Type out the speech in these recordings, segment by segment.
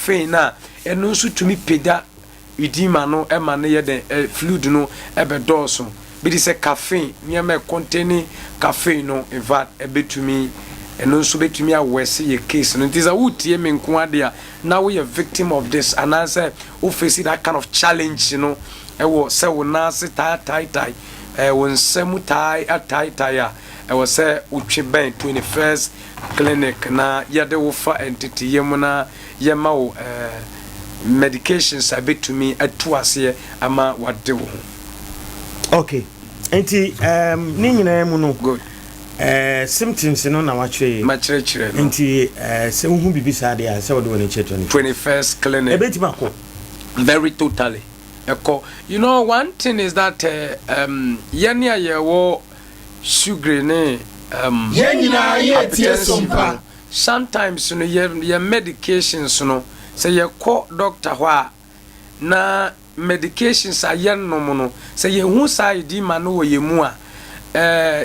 Caffeine a, ɛno nso tumi pagya edema no ma no yɛ dɛn, fluid no bɛdɔɔso. Bi te sɛ caffeine, nneɛma a ɛcontain caffeine no, in fact, ɛbɛtumi, ɛno nso bɛtumi awɔɛse yɛ case no. Nti sɛ woretie me nko ara deɛ a, na woyɛ victim of this anaasɛ wo face that kind of challenge no ɛwɔ sɛ wo nan ase taa taetae, wo nsa mu taa ataetae a, ɛwɔ sɛ wotwe bɛn 21st Clinic na yɛde wo fa nteteyɛ mu na yɛma wo medications a ɛbɛtumi atu aseɛ ama wade wo ho. Ok, nti ne nyinaa mu no, Good. Symptoms no na wakyerɛ yi. Makyerɛkyerɛ no. Nti sɛ wohu biribi saa deɛ a, sɛ wode w'ani kyerɛ 21st. 21st Clinic. Ɛbɛtumi akɔ. Very totally. Ɛkɔ. You know, one thing is that yɛne a yɛwɔ sugary ne Yɛn nyinaa yɛretie hypertensive Sompa. no, sometimes no yɛ medications no, sɛ yɛkɔ doctor hɔ a, na medications a yɛnom no, sɛ yɛhu saa edema no wɔ yɛn mu a,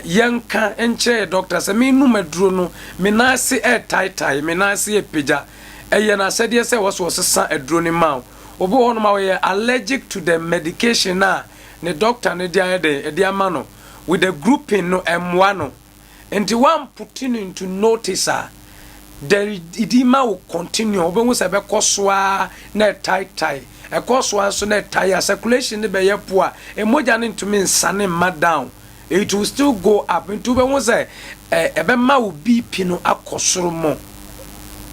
yɛnka nkyerɛ yɛ doctor sɛ menom aduro no, me nan ase ɛɛtaetae, me nan ase ɛpagya. Ɛyɛ n'asɛdeɛ sɛ ɛwɔ so ɔsesa aduro no ma wo. Obi wɔ hɔnom a ɔyɛ allergic to the medication a ne doctor no de ayɛ dɛn, ɛde ama no with the grouping no, ɛmmoa no. Nti wan put no into notice a, the edema will continue. Wobɛhu sɛ ɛbɛkɔ so ara na ɛtaetae, ɛkɔ so ara nso na ɛtae a, circulation no bɛyɛ poor a, mogya no ntumi nsane mma down, it will still go up. Nti wobɛhu sɛ ɛbɛma wo BP no akɔ soro mo,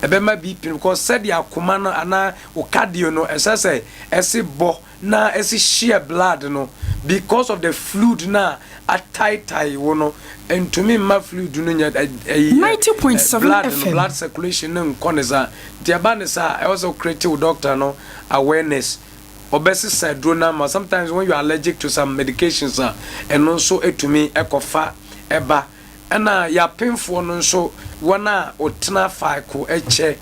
ɛbɛma BP no, because sɛdeɛ akoma no anaa wo cardio no ɛsɛ sɛ ɛsi bɔ na ɛsi share blood no, because of the fluid na ataetae wo no, ntumi mma fluid no nyɛ ɛyi 90.7 blood no FM. Blood circulation no nkɔ ne saa. Nti ɛba ne saa, ɛwɔ sɛ create wo doctor no awareness, ɔbɛsesa aduro no ama. Sometimes when you are allergic to some medications a, ɛno nso etumi ɛkɔfa ɛba. Ɛna yɛapemfoɔ no nso, wɔn a ɔtena faako ɛkyɛ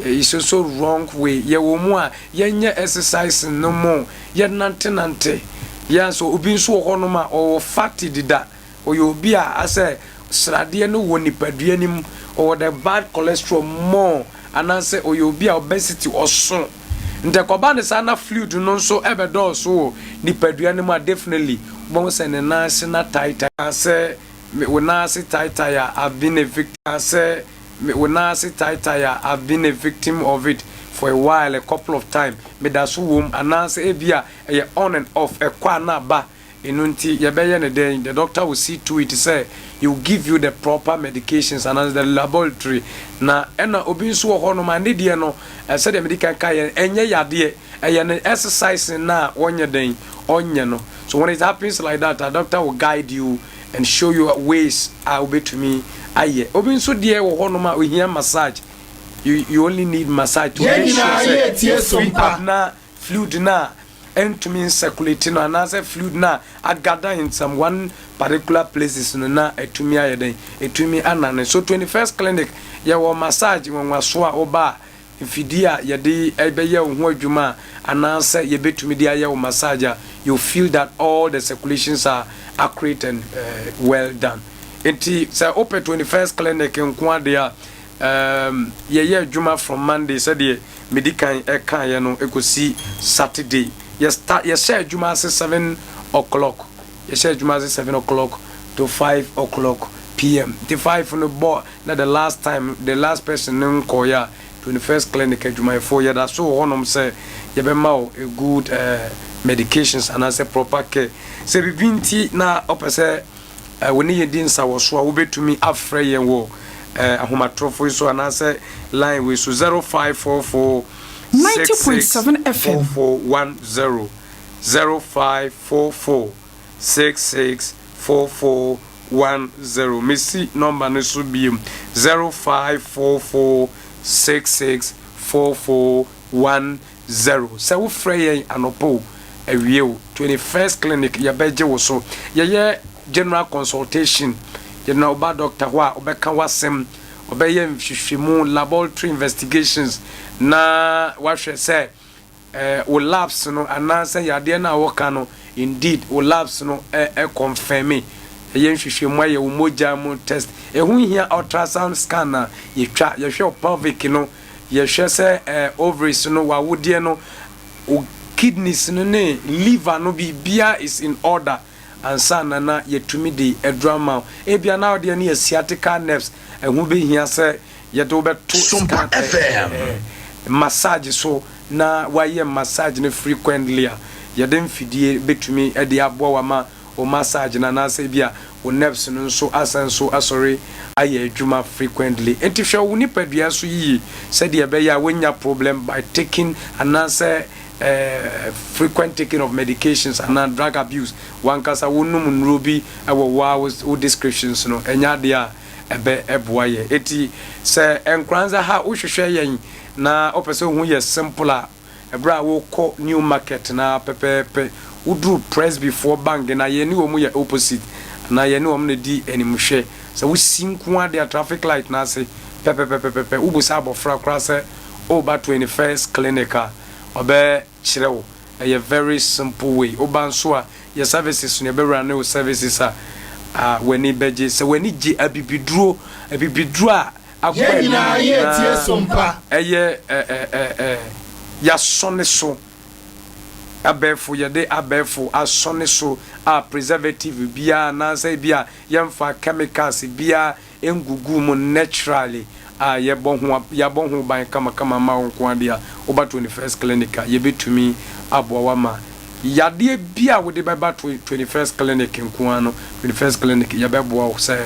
is also wrong way. Yɛwɔ mu a yɛnyɛ exercise no mu, yɛnantenante yɛn nso. Obi nso wɔ hɔnom a ɔwɔ fatty dida, ɔyɛ obi a asɛ sradeɛ no wɔ nipadua no mu, ɔwɔ the bad cholesterol more, anaasɛ ɔyɛ obi a obesity, ɔso. Nti ɛkɔba ne saa na fluid no nso ɛbɛdɔɔso wɔ nipadua no mu a, definitely wɔn sɛ ne nan ase na taetae sɛ wo nan ase taetae a, I've been a victim, sɛ wo nan ase taetae a, I've been a victim of it for a while, a couple of times, meda so wɔ mu, anaasɛ ebi a ɛyɛ on and off, ɛkɔ a na aba. Ɛno nti yɛbɛyɛ ne dɛn? The doctor will see to it sɛ he will give you the proper medications and the laboratory na. Ɛna obi nso wɔ hɔnom a ne deɛ no, sɛdeɛ mede kan ka yɛ, ɛnyɛ yadeɛ, ɛyɛ ne exercise na wɔnyɛ dɛn, ɔnyɛ no. So when it happens like that, a doctor will guide you and show you ways a wobɛtumi ayɛ. Obi nso deɛ wɔ hɔnom a ohia massage. You only need massage to Yɛn make sure nyinaa sɛ yɛretie free Sompa. up na fluid na ɛntumi ncirculate no, anaasɛ fluid na agada in some one particular places no, na ɛtumi ayɛ dɛn, ɛtumi anane. So 21st Clinic, yɛwɔ massage nwanwaso a woba a, mfidie a yɛde ɛbɛyɛ wo ho adwuma a, anaasɛ yɛbɛtumi de ayɛ wo massage a, you feel that all the circulations are accurate and well done. Nti sɛ wopɛ 21st Clinic nko adeɛ a, yɛyɛ adwuma from Monday, sɛdeɛ medi kan ɛkaeɛ no, ɛkɔsi Saturday. Yɛ start, yɛhyɛ adwuma ase 7 o'clock, yɛhyɛ adwuma ase 7 o'clock to 5 o'clock pm. Nti 5 no bɔ na the last time, the last person no nkɔɔyɛ a, 21st Clinic adwumayɛfoɔ yɛda so wɔ hɔnom sɛ yɛbɛma wo a good medications anaasɛ proper care. Sɛ biribi nti na ɔpɛ sɛ wo ne yɛdi nsawɔso a, wobɛtumi afrɛ yɛn wɔ ahomatorofo yi so anaasɛ line wei so: 0544 90.7 FM. 4410, 0544 664410. Mesi number no so biem: 0544 664410. Sɛ wofrɛ yɛn anɔpɔ o, awie o, 21st Clinic yɛbɛgye wo so. Yɛyɛ general consultation. Yɛna woba doctor hɔ a, wobɛka w'asɛm, ɔbɛyɛ nhwehwɛmu, laboratory investigations, na wahwɛ sɛ wo labs no anaasɛ yadeɛ no a wɔka no, indeed wo labs no ɛ confirm. Ɛyɛ nhwehwɛmu, ayɛ wo mogya mu test, ɛho hia ultrasound scan a yɛtwa, yɛhwɛ wo pelvic no. Yɛhwɛ sɛ eh, ovaries no, w'awodeɛ no, wo kidneys no ne liver no biribiara is in order ansa na na yɛtumi de aduru ama wo. Ebia na wodeɛ no yɛ sciatica nerves, ɛho bɛhia sɛ yɛde wo bɛto Sompa scan eh, FM. eh, massage so na woayɛ massage no frequently a, yɛde mfidie bɛtumi de aboa wo ama wo massage no anaasɛ ebia wo nerves no nso asan nso asɔre ayɛ adwuma frequently. Enti hwɛ wo nipadua so yiye sɛdeɛ ɛbɛyɛ a wonnya problem by taking anaasɛ frequent taking of medications anaa drug abuse. W'ankasa wonom nnuro bi wɔ wo ara wo descriptions no, ɛnyɛ adeɛ a ɛbɛ boa yɛ. Enti sɛ Nkoranza ha wohwehwɛ yɛn na wopɛ sɛ wohu yɛ simple a, Ɛberɛ a wokɔ New Market no ara pɛpɛɛpɛ, woduru Presbyfoɔ bank no a, yɛne wɔn yɛ opposite anaa yɛne wɔn na ɛdi animhwɛ. Sɛ wosi nko ara deɛ a, traffic light no ase pɛpɛpɛpɛpɛ. Wobisa abɔfra koraa sɛ woreba 21st Clinic a, ɔbɛkyerɛ wo. Ɛyɛ very simple way. Woba nso a, yɛ services no, yɛbɛwura ne wo services a, w'ani bɛgye. Sɛ w'ani gye abibiduro, abibiduro a akɔ Yɛn anim nyinaa yɛretie na Sompa. ɛyɛ ɛ-ɛ-ɛ-ɛ yɛasɔne so abɛɛfo, yɛde abɛɛfo asɔne so a preservative biara anaasɛ ebi a yɛmfa chemicals biara ngugu mu naturally a yɛbɔ ho yɛabɔ ho ban kamakama ama wo nko ara deɛ a, woba 21st Clinic a, yɛbɛtumi aboa wo ama Yadeɛ biara a wode bɛba 21st Clinic nko ara no, 21st Clinic yɛbɛboa wo sɛ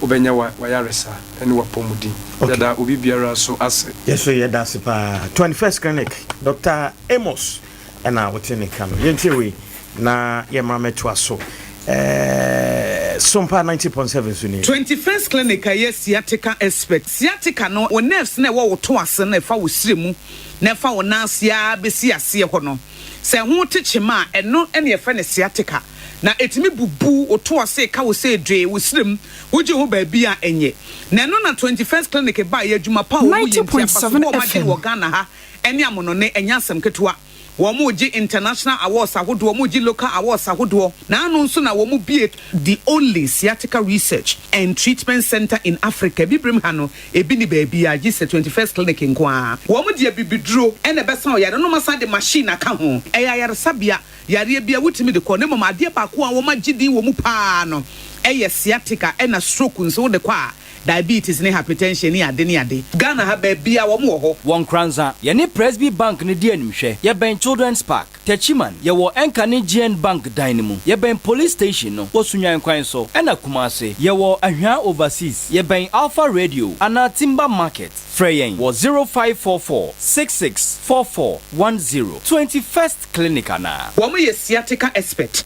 wobɛnya w'ayaresa ne w'apɔmuden. Okay. Yɛda obi biara nso ase. Yɛn nso yɛda ase paa. 21st Clinic, Doctor Amos ɛna wote ne nka no. Yɛntie wei na yɛmmra mmɛtoa so. Ɛɛ Sompa 90.7 so nie. 21st Clinic a ɛyɛ sciatica expert. Sciatica no, wo nerves no a ɛwɔ wo to ase no a ɛfa wo srɛ mu na ɛfa wo nan ase ara bɛsi aseɛ hɔ no, Sɛ ɛho te kyema a, ɛno na yɛfrɛ no sciatica, na ɛtumi bubu wo to ase, ka wo sɛ dwee, wo serem, wogye ho baabi a ɛnyɛ. Na ɛno na 21st Clinic baeɛ, adwuma pa a wɔyɛ nti, 90.7 abasobɔ a wɔagye no FM. wɔ Ghana ha ne amonɔne, ɛnyɛ asɛm ketewa. Wɔregye international awards ahodoɔ, wɔregye local awards ahodoɔ, na ano nso na wɔbue the only sciatica research and treatment centre in Africa, Abibirem ha no, Ebi nni baabiara gye sɛ 21st Clinic nko ara. Wɔn de abibiduro na ɛbɛsa wo yare na wɔasan de machine aka ho. Ɛyɛ ayaresabea, yareɛ biara wotumi de kɔ na mmom adeɛ baako a wɔagye din wɔ mu pa ara no yɛ sciatica ɛna stroke nso wode kɔ a, diabetes ne hypertension ne ade ne ade. Ghana ha baabiara wɔn wɔ hɔ. Wɔ Nkoranza, yɛne Presby Bank no di animhwɛ. Yɛbɛn Children's Park. Techiman, yɛwɔ Ɛnka ne GN Bank dan no mu. Yɛbɛn Police Station no wɔ Sunyani kwan so, ɛna Kumasi, yɛwɔ Ahwea Overseas, yɛbɛn Alpha Radio anaa Timber Market. Frɛ yɛn wɔ 0544 66 44 10, 21st Clinic anaa. Wɔn yɛ sciatica expert.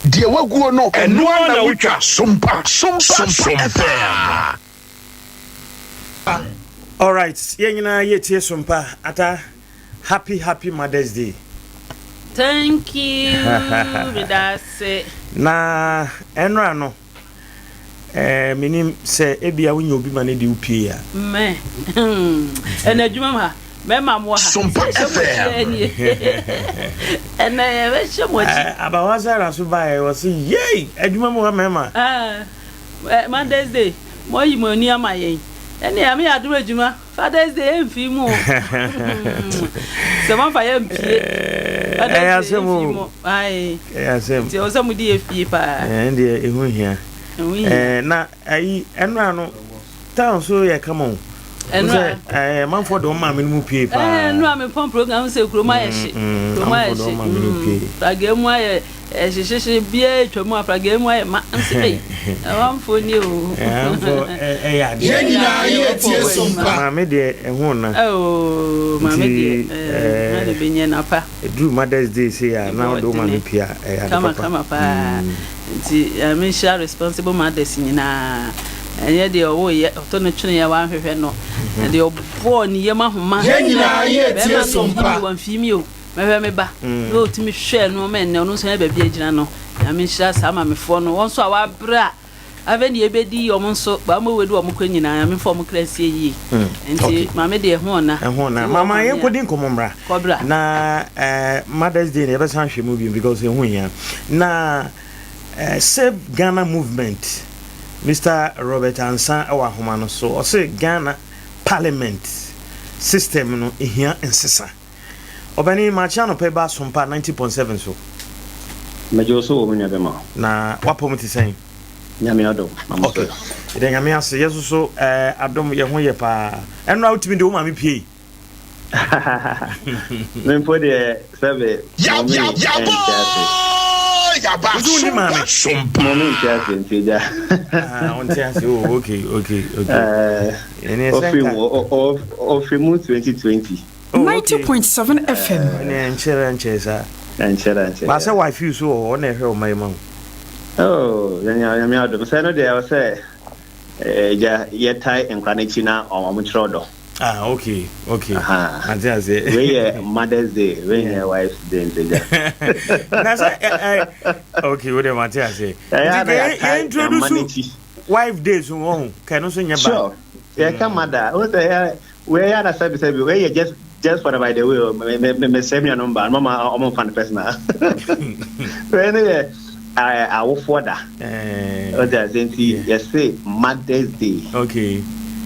Deɛ waguo no, ɛno ara na wotwa. Sompa, Sompa FM. Alright, yɛn nyinaa yɛtie Sompa Ata. Happy happy mother's day. Thank you medase. Na ɛnora no eh, menim sɛ ebia wonya obi ma no de wo pie a. Mɛ ɛna adwuma mu ha mɛma mo ha. Sompa FM. Ɛnɛ yɛbɛhyɛ mo akyi. Eh, abawa Sarah so baeɛ wɔ se yei adwuma mu ha mɛma. Ah, eh, Mother's Day mo ayi mo ani ama yɛn. Ɛne ame yɛ adom adwuma. Father's Day ɛmfii mu o. Sɛ moamfa yɛ mpie. Father's Day ɛmfii mu. Ae. Ɛyɛ asɛm. Nti ɛwɔ sɛ mode yɛ fie paa. Ɛn deɛ ɛho hia. Ɛho hia. Na ayi ɛnora no town so yɛ kama o. Ɛnora. Sɛ manfoɔ de wɔn maame no mu pie paa. Ɛnora me pɔn program sɛ kurom ayɛ hye. Kurom ayɛ hye. Praga mu ayɛ Ɛhyehyehye biara atwa mu a fragaa mu ayɛ ma nso ei ɛwamfoɔ nie o. Ɛwamfoɔ ɛyɛ adeɛ. Yɛn nyinaa yɛ tie so mpa. Maame deɛ ɛho nna. Oh maame deɛ ɛɛ de bɛnyɛ napa. Ɛduru Mother's Day sei a na wode wo maame pie a ɛyɛ ade Kama papa. kama paa nti Nyame nhyira responsible mothers nyinaa ɛnyɛ deɛ ɔwo yɛ ɔtɔ no twene yɛ wanhwehwɛ no na deɛ ɔbɔɔ ne yam ahoma Yɛn nyinaa yɛ tie bɛrima so memfii mpa. mi wamfii mi o. Mɛhwɛ me ba na ɔtumi hwɛɛ nnoɔma ɛnnɛ ɔno nso anya baabi agyina no Nyame nhyira saa mamefoɔ no wɔn nso a wɔabrɛ a afei deɛ yɛbɛdi wɔn nso baa wɔn wɛdi wɔn kɔ nyinaa Nyame mfa wɔn kra nsie yie nti maame deɛ ɛho ɔna Ɛho ɔna mama yɛnkɔdi nkɔmmɔ mmra kɔbra na eh, Mother's Day no yɛbɛsan ahwɛ mu bio because ɛho hia na eh, Save Ghana Movement Mr. Robert Ansa wɔ ahoma no so ɔse Ghana. Parliament system no ehia nsesa. Ɔbɛni maakye anɔpɛ ba Sompa 90.7 so. Megye wo so wɔ me nua bɛma. Na wapɔ te sɛn? Nyame adom. Okay. Yɛda Nyame ase. Yɛ so adom yɛ ho yɛ paa. Ɛno a wotumi de wo maame pie. Mempo deɛ sɛbe mɔmi ɛnte ase. Wosi wo ni maame? Mɔmi nte ase nti gya. Ah, ɔnte ase. Oh, okay. Ɔfiri mu ɔfiri mu 2020. Oh, okay. 90.7 FM. Ɛne nkyɛrɛ nkyɛrɛ saa. Nkyɛrɛ nkyɛrɛ. Baasɛ wife yi so wɔ hɔ ɔna ɛhwɛ ɔma yi ma wo. Oh, Nyame adom. Sɛ no deɛ ɔsɛ gya yɛtae nkwa n'akyi na ɔmo kyerɛ ɔdɔ. Ah, okay. Ate ase. Wei yɛ Mother's Day, wei nyɛ Wife's Day nti gya. Na sɛ okay, wo deɛ mate ase. Ɛyɛ Nti na yɛ yɛtae mma introduce n'akyi. wife day so wɔ ho. Kɛ no so nyɛ ba. Sure. Yɛka mother, wo sɛ yɛ wei yɛ ana sɛbi sɛbi, wei yɛ just for the by the way, me me me sɛ mi nuanom ba, mama ɔmo nfa no personal. Wei ne yɛ awofoɔ da. O de ase nti yɛse Mother's Day. Okay.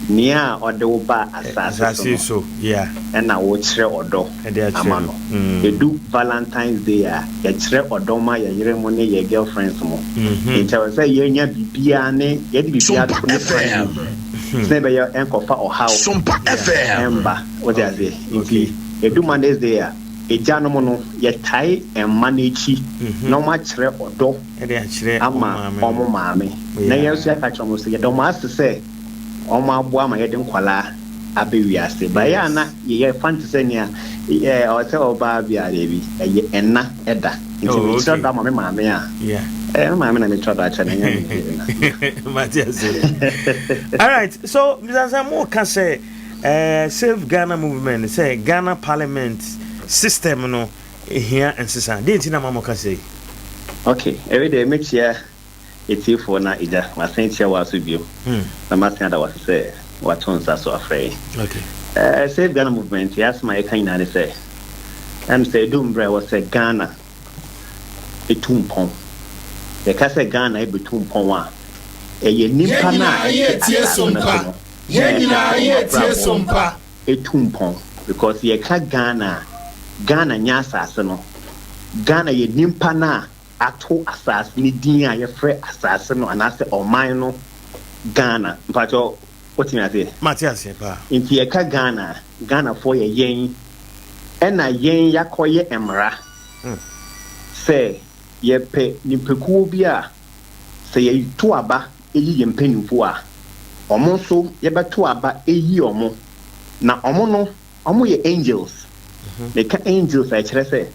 Nea ɔde wo ba asase Asase so, yeah. Ɛna wokyerɛ ɔdɔ Ɛde akyerɛ ama no. no. Edu Valentine's Day a, yɛkyerɛ ɔdɔ ma yɛ yere mo ne yɛ girlfriends mo. Nti ɛwɔ sɛ yɛnya biribiara ne yɛde biribiara to ne kwan mu. Sɛ ɛbɛyɛ ɛnkɔfa ɔhaw ɛmba. Wote ase? Nti edu Mother's Day a, agyanom no yɛtae mma n'akyi na wɔn akyerɛ ɔdɔ Ɛde akyerɛ ama ɔmo maame. Na yɛn nso yɛaka kyerɛ ɔmo sɛ yɛda ɔmo ase sɛ ɔmo aboa ma yɛde nkwadaa aba wiase. Ba yɛ a na yɛyɛ fa nte sɛ nea ɔsɛ ɔbaa bi a bi ɛyɛ ɛna ɛda. Nti mekyerɛ dɔ ama me maame a, ɛyɛ me maame na mekyerɛ dɔ akyerɛ no, ɛnyɛ me yere na. Mate ase. All right. So, Mr. Sam, mo ka sɛ Save Ghana movement sɛ Ghana Parliament system no ehia nsesa. Deɛ nti na ma mo ka sɛ yi? Okay, ɛwi deɛ mekyia etiefoɔ na agya masan akyia wo aso bio na masan ada wase sɛ wato nsa so afrɛ yi. Okay. Save Ghana movement yɛ asɛm a yɛka nyinaa ne sɛ sɛ ɛdu mmerɛ a ɛwɔ sɛ Ghana ɛtu mpɔn. Yɛka sɛ Ghana ɛbɛtu mpɔn a, ɛyɛ nnipa no a ɛte asase no so no Yɛn nyinaa yɛretie Sompa. Ɛtu mpɔn because yɛka Ghana a, Ghana nyɛ asase no. Ghana yɛ nnipa no a ato asase ne din a yɛfrɛ asase no anaasɛ ɔman no Ghana. Mpakyɛw, wotumi aseɛ? Mate aseɛ paa. Nti yɛka Ghana a, Ghanafoɔ yɛ yɛn, ɛna yɛn yɛakɔyɛ mmara sɛ yɛpɛ nipakuo bi a sɛ yɛto aba eyi yɛn mpanimfoɔ a, ɔmo nso yɛbɛto aba eyi ɔmo, na ɔmo no ɔmo yɛ angels. Meka angels a, ɛkyerɛ sɛ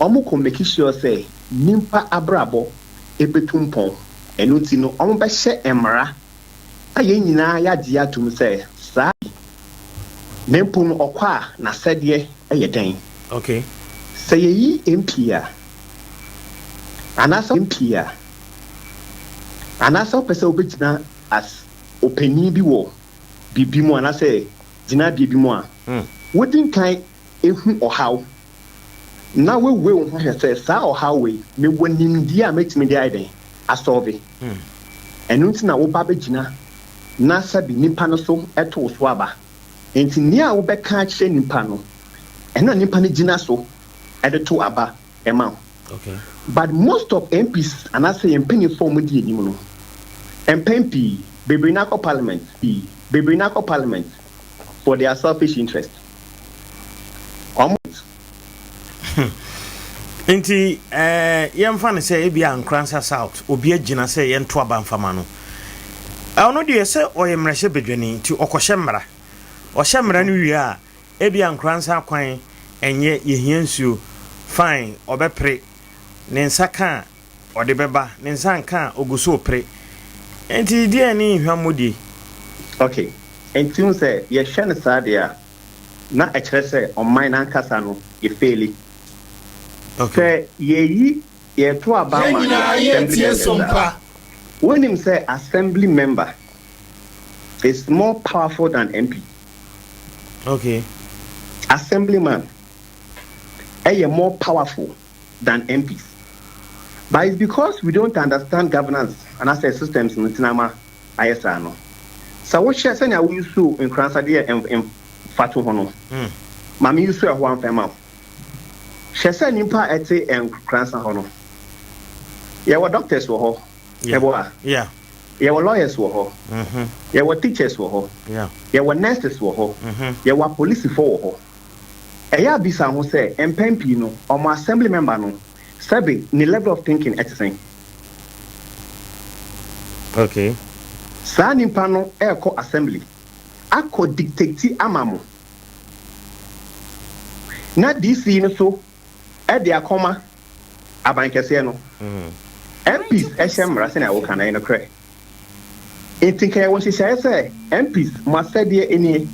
ɔmo kɔ make sure sɛ nipa abrabɔ ebetu mpɔn. Ɛno nti no ɔmo bɛhyɛ mmara a yɛn nyinaa yɛagye atum sɛ saa, na mpo no ɔkɔ a n'asɛdeɛ yɛ dɛn. Sɛ yɛyi MP a anaasɛ MP a anaasɛ wopɛ sɛ wobɛgyina as ɔpanin bi wɔ biribi mu anaasɛ gyinabea bi mu a, wodi nkan ehu ɔhaw na wewe wo ho hwɛ sɛ saa ɔhaw wei mewɔ nimdeɛ a mɛtumi de ayɛ dɛn asolve. Ɛno nti na woba bɛgyina na sɛbi nipa no so ɛto wo so aba. Nti nea a wobɛka akyerɛ nipa no, ɛno na nipa no gyina so ɛde to aba ɛma wo. But most of MPs anaasɛ yɛn mpanyinfoɔ a wɔdi anim no, mpɛn pii bebree na akɔ parliament pii bebree na akɔ parliament for their selfish interest. Wɔn Nti yɛmfa no sɛ ebi a Nkoransa South obi agyina sɛ yɛnto aba mfama no, ɔno deɛ sɛ ɔyɛ mmarahyɛ badwani nti ɔkɔhyɛ mmara. Ɔhyɛ mmara no wie a, ebi a Nkoransa kwan ɛnyɛ, yɛhia nsuo, fine, ɔbɛpere ne nsa ka a ɔde bɛba, ne nsa nka a ɔgu so pere. Nti deɛ ne nhwammɔdie? Okay, nti hu sɛ yɛhwɛ no saa deɛ a, na ɛkyerɛ sɛ ɔman n'ankasa no yɛfail. Sɛ yɛyi yɛto aba Yɛn ma nyinaa yɛ assembly yɛretie members a, Sompa. wonim sɛ assembly member is more powerful than MP. Assemblyman ɛyɛ more powerful than MPs. But it's because we don't understand governance and asɛ systems no ntina ma ayɛ saa no. Sɛ wohwɛ sɛnea wo use Nkoransa de yɛ mfatoho no, ma me use ɛhɔ amfa mma wo. Hwɛ sɛ nnipa a ɛte Nkoransa hɔ no, yɛwɔ doctors wɔ hɔ, meboa? Yɛwɔ lawyers wɔ hɔ, yɛwɔ teachers wɔ hɔ, yɛwɔ nurses wɔ hɔ, yɛwɔ apolisifo wɔ hɔ. Ɛyɛ a bisa ho sɛ, mpɛn pii no, wɔn assembly member no, sɛbe ne level of thinking te sɛn? Okay. Saa nipa no rekɔ assembly akɔ dictate ama mo, na DC no so de akɔma aban kɛseɛ no. MPs hyɛ mmara sɛnea woka no, ɛyɛ nokorɛ. Enti nka yɛwɔ nhyehyɛeɛ sɛ MPs mo asɛdeɛ nie,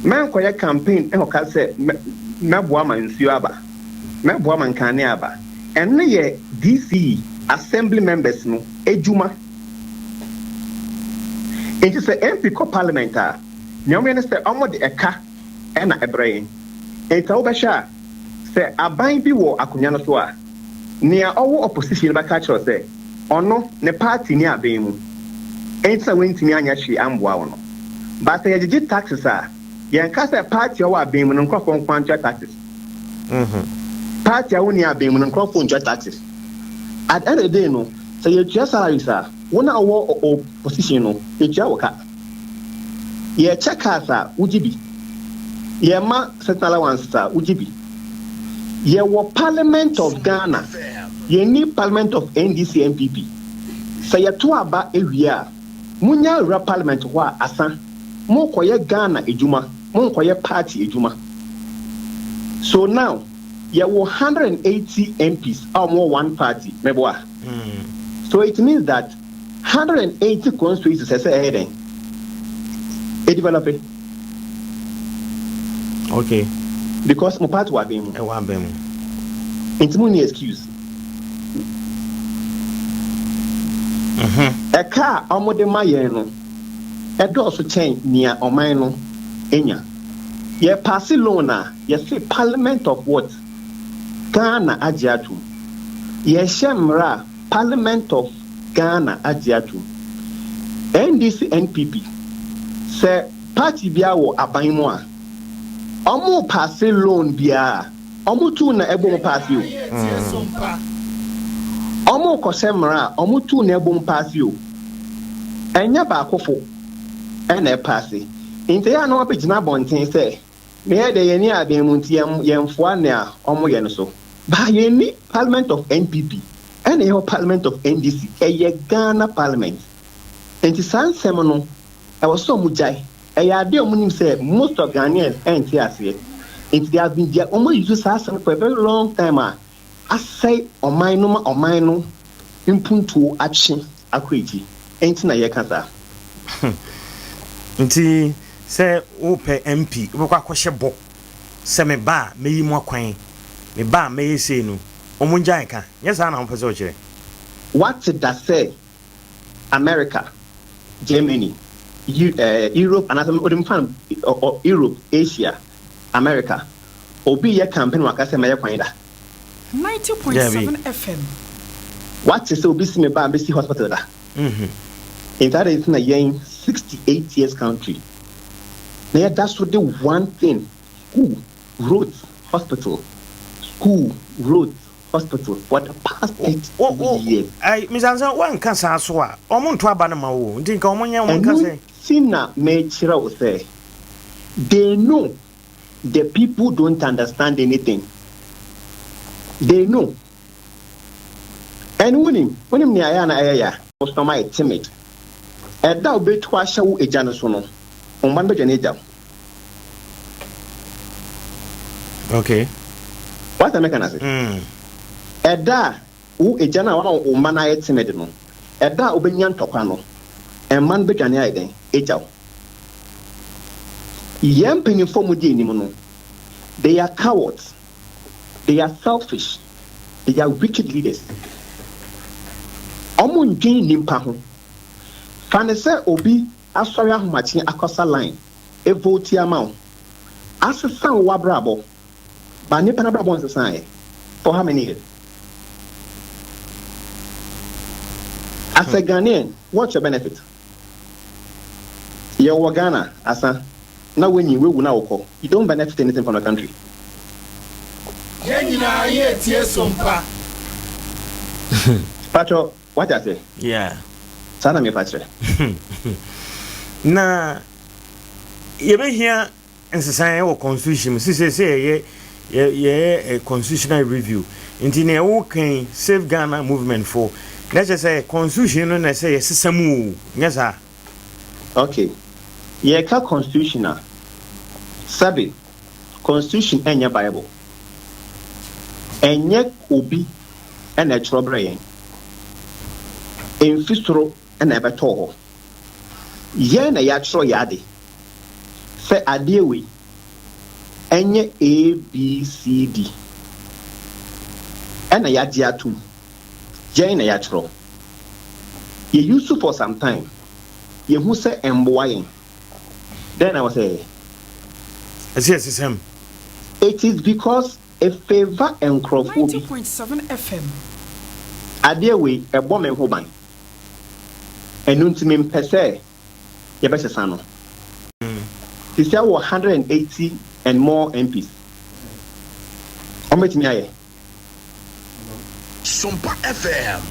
mɛnkɔyɛ campaign nkɔka sɛ mɛboa ma nsuo aba, mɛboa ma nkanea aba. Ɛno yɛ DC assembly members no adwuma. Enti sɛ MP kɔ parliament a, nea wɔyɛ ne sɛ wɔde ɛka na ɛbrɛ yɛn. Enti sɛ wobɛhwɛ a, sɛ aban bi wɔ akonnwa no so a, nea ɔwɔ opposition no bɛka akyerɛ wo sɛ ɔno ne party nni aban mu enti na wantumi anyɛ hwee amboa wo no. But sɛ yɛgyegye taxes a, yɛnka sɛ party a ɔwɔ aban mu no nkorɔfoɔ nko ara ntua taxes. Party a wonni aban mu no nkorɔfoɔ ntua taxes. At the end of the day no, sɛ yɛtua salaries a, wo no a wowɔ opposition no, yɛtua wo ka. Yɛkyɛ cars a, wogye bi. Yɛma certain allowances a, wogye bi. Yɛwɔ Parliament of Ghana, yɛnni Parliament of NDC NPP. Sɛ yɛto aba wie a, monya wura Parliament hɔ a, asa. Mokɔyɛ Ghana adwuma, monkɔyɛ party adwuma. So now, yɛwɔ 180 MPs a wɔwɔ one party, meboa? So it means that 180 constituencies ɛsɛ ɛyɛ dɛn? Ɛdevelope. Okay. Because mo party wɔ abɛn mu. Ɛwɔ abɛn mu. Nti mo nni excuse. Ɛka a wɔde ma yɛn no ɛdɔɔso kyɛn nea ɔman no nya. Yɛ paase loan a, yɛse parliament of what? Ghana agye atom. Yɛhyɛ mmara a, Parliament of Ghana agye atom. NDC NPP, sɛ party biara wɔ aban mu a, ɔmo paase loan biara a, ɔmo tu na ɛbɔ mu paase o. Ɔmo kɔhyɛ mmara a, ɔmo tu na ɛbɔ mu paase o. Ɛnyɛ baakofo ɛna ɛpaase. Nti ɛyɛ a na wɔabɛgyina abɔnten sɛ Meyɛ dɛ yɛnni aben mu nti yɛnfoa nea ɔmo yɛ no so. But yɛnni parliament of NPP ɛna yɛwɔ parliament of NDC ɛyɛ Ghana parliament nti saa nsɛm no ɛwɔ sɛ ɔmo gyae ɛyɛ adeɛ a ɔmo nim sɛ most of Ghanaians ɛnte aseɛ nti they have been dia ɔmo use saa asɛm no for a very long time a asɛe ɔman no ma ɔman no mpuntuo atwe akɔ akyi nti na yɛka saa. Nti sɛ wopɛ MP wobɛkɔ akɔhyɛ bɔ sɛ meba a mɛyi mo akwan, meba a mɛyɛ sei no, wɔn ngyae ka, nyɛ saa na wopɛ sɛ wokyerɛ? Woate da sɛ America, Germany, Europe anaasɛ wode mfa no Europe, Asia, America, obi reyɛ campaign waka sɛ mɛyɛ kwan da? 90.7 FM. Woate sɛ obi se meba a mɛsi hospital da? Nti adɛn nti na yɛn 68 years country na yɛda so de one thing, school, roads, hospital, school, roads, hospital for the past 32 years. Ai, Mister Ansah, woanka saa so a, wɔn nto aba no ma wo o. Nti nka wɔn nyɛ, wɔn nka Ɛno sɛ. nti na mekyerɛ wo sɛ they know the people don't understand anything. They know. And wonim, wonim nea ɛyɛ a na ɛyɛ ya? Wo so na wɔayɛ timid. Ɛda a wobetu ahyɛ wo agya no so no, wo mma no bɛdwane agya wo. Okay. Wate nea meka no ase? Ɛda a wo agya no a wama wo mma no ayɛ timid no, ɛda a wobenya ntɔkwa no, mma no bedwane ayɛ dɛn? Agya wo. Yɛn mpanyimfo a wɔdi anim no, they are cowards. They are selfish, they are wicked leaders. Ɔmo ndwen nnipa ho. Fa no sɛ obi asɔre ahomakye akɔsa line evote ama wo, asesa wo w'abrabɔ, but nipa no abrabɔ nsesaeɛ for how many years? As a Ghanaian, what's your benefit? Yɛwɔ Ghana asa na woanyin, woawu na wokɔ, you don't benefit anything from the country. Yɛn nyinaa yɛretie Sompa. Patrɔ, wate ase? Yeah. Saa na mepa kyerɛ. Na yɛbɛhia nsesaeɛ wɔ constitution mu. Sisei sɛ yɛyɛ yɛyɛ constitutional review. Nti nea woka yi, Save Ghana Movement fo, na kyerɛ sɛ constitution no na ɛsɛ yɛsesa mu o, nyɛ saa? Ok, yɛka constitution a, sɛbe constitution ɛnyɛ bible. Ɛnyɛ obi na ɛtwerɛ brɛ yɛn. Ɛmfi soro na ɛbɛtɔɔ hɔ. Yɛn na yɛatwerɛ yɛn ade sɛ adeɛ wei ɛnyɛ ABCD ɛna yɛagye atom. Yɛn na yɛatwerɛ. Yɛ use for some time, yɛhu sɛ ɛmmoa yɛn. Dɛn na ɛwɔ sɛ yɛyɛ? Ɛsɛ yɛsesa mu. It is because ɛfavour nkorɔfoɔ bi. 90.7 FM. Adeɛ wei ɛbɔ me ho ban. Ɛno nti mempɛ sɛ yɛbɛsesa no. Sisi wɔ 180 and more MPs. Wɔbɛtumi ayɛ. Sompa FM.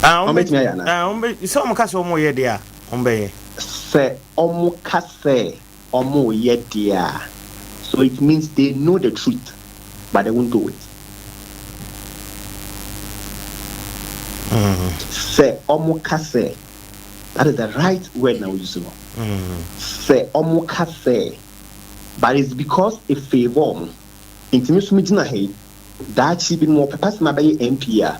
Ah, Wɔbɛtumi ayɛ anaa? Ah, wɔn bɛ sɛ wɔn ka sɛ wɔn yɛ deɛ a, wɔn bɛyɛ. Sɛ wɔn ka sɛ wɔn yɛ deɛ a, so it means they know the truth but they won't do it. Sɛ wɔn ka sɛ, that is the right word na woyi so no. Sɛ wɔn ka sɛ, but it's because it favour wɔn. Nti me nso megyina ha yi, daakye bi no wɔpɛ sɛ mabɛyɛ MP a,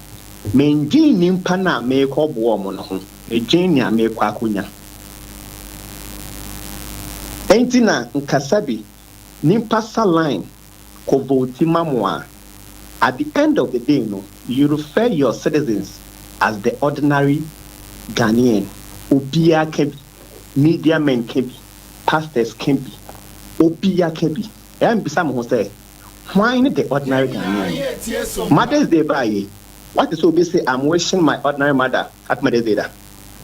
mendwen nnipa no a merekɔboa wɔn no ho, medwen nea merekɔ akɔnya. Enti na nkasa bi, nipa sa line kɔ vote ma mo a, at the end of the day no, you refer your citizens as the ordinary Ghanaian. Obiara ka bi, media men ka bi, pastors ka bi, obiara ka bi. Ɛyɛ mebisa mo ho sɛ, hwan ne the ordinary Ghanaian no? Mother's Day baa yi, wate sɛ obi say I'm wishing my ordinary mother happy Mother's Day da?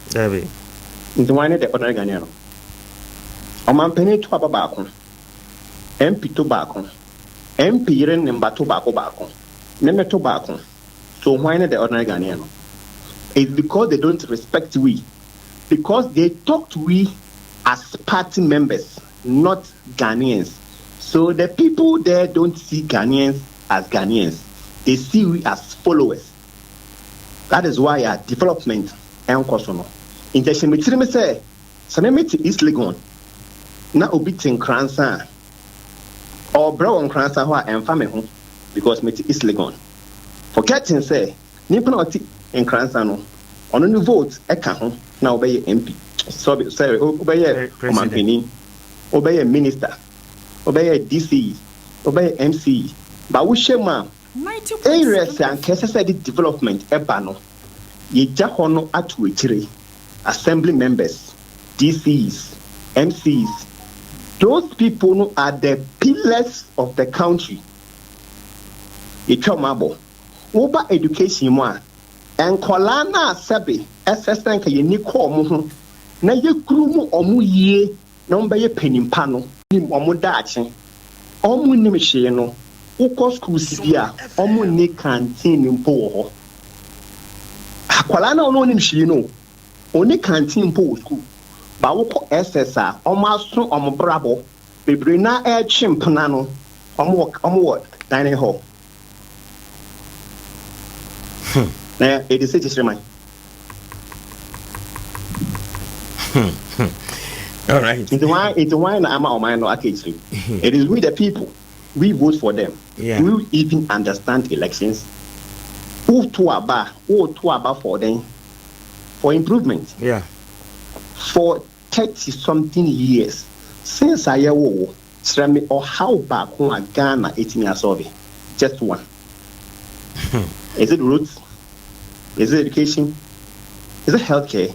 Dabi. Nti hwan ne the ordinary Ghanaian no? Ɔmampanin to aba baako, MP to baako, MP yere ne mba to baako baako, meme to baako. So hwan ne the ordinary Ghanaian no? It's because they don't respect we. Because they talk to we as party members, not Ghanaians. So the people there don't see Ghanaians as Ghanaians. They see we as followers. That is why our development ɛnkɔ so no. Nti ɛhyɛ me tirim sɛ sɛ me mete East Legon na obi te Nkransa a ɔbrɛ wɔ Nkransa hɔ a ɛmfa me ho because mete East Legon. Forgetting sɛ nipa na ɔte Nkransa no ɔno ne vote ɛka ho na ɔbɛyɛ MP. Sorry, sorry, ɔbɛyɛ ɔmampanin, ɔbɛyɛ minister, ɔbɛyɛ DCE, ɔbɛyɛ MCE. Ba wohyɛ mu a areas a anka ɛsɛ sɛ de development ɛba no, yɛgya hɔ no ato akyire. Assembly members, DCs, MCs, those people no are the pillars of the country. Yɛtwa wɔn abɔ. Woba education mu a, nkɔlaa no a sɛbe ɛsɛ sɛ nka yɛni kɔ wɔn ho na yɛkuru mu wɔn yie na wɔn bɛyɛ panimpa no, nim wɔn daakye. Wɔn nim hwee no, wokɔ schools bi a, wɔn nni canteen mpo wɔ hɔ. Akwadaa no a ɔno ɔnim hwee no, ɔni canteen mpo wɔ school. Ba wokɔ SS a, wɔn aso wɔn brabɔ bebree na ɛretwe mpena no, wɔn wɔ dining hall. Na yɛde sɛ kyekyere man. All right. Nti why na ama ɔman no aka akyire? It is we the people. We vote for them. Do we even understand elections? Woto aba, woto aba for them for improvement. For 30 something years since ayɛ wo kyerɛ me ɔhaw baako a Ghana etumi asolve. Just one. Is it roads? Is it education? Is it healthcare?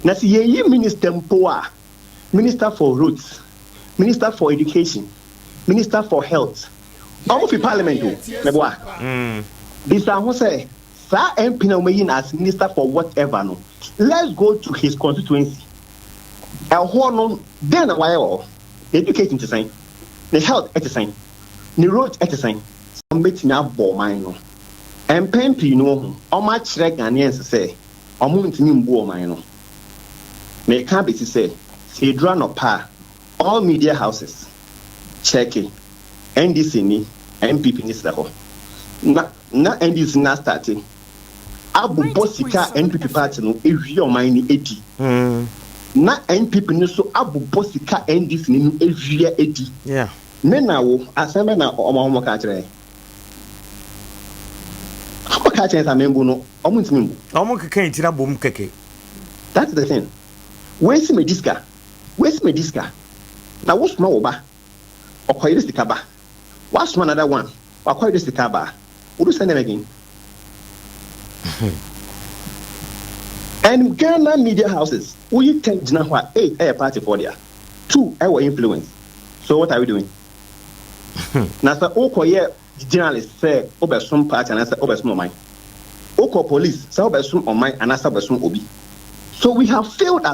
Na sɛ yɛyi minister mpo a, minister for roads, minister for education, minister for health, ɔmo fi parliament o, mɛboa. Bisa ho sɛ saa MP na wɔyi no as minister for whatever no, let's go to his constituency. Ɛhɔ no, dɛn na wayɛ wɔ hɔ? Ne education te sɛn? Ne health te sɛn? Ne road te sɛn? Wɔbɛtumi abɔ ɔman no. Mpɛn pii no wohu, wɔakyerɛ Ghanaians sɛ wɔntumi mbu ɔman no. Meka abɛsi sɛ, sɛ ɛduru anɔpa a, all media houses kyɛke NDC ni, NPP ni srɛ hɔ. Na na NDC no astarte abobɔ sika a NPP party no awie ɔman no adi. Na NPP no nso abobɔ sika a NDC ni no awie adi. Me na wo, asɛm bɛn na wɔn ka kyerɛ yɛn? Wɔn ka kyerɛ yɛn sɛ amembu no, wɔn ntumi mbu. Wɔn keka yɛn tiri abom kɛkɛ. That's the thing. Wei si medi sika, wei si medi sika. Na wosoma wo ba, ɔkɔyere sika ba. Wasoma another one, wakɔyere sika ba. Would you send them again? And Ghana media houses, woyi 10 gyina hɔ a, 8 ɛyɛ party foɔ dea, 2 ɛwɔ influence. So what are we doing? Na sɛ wokɔyɛ journalist sɛ wobɛsom party anaasɛ wobɛsom ɔman, wokɔ police sɛ wobɛsom ɔman anaasɛ wobɛsom obi. So we have failed as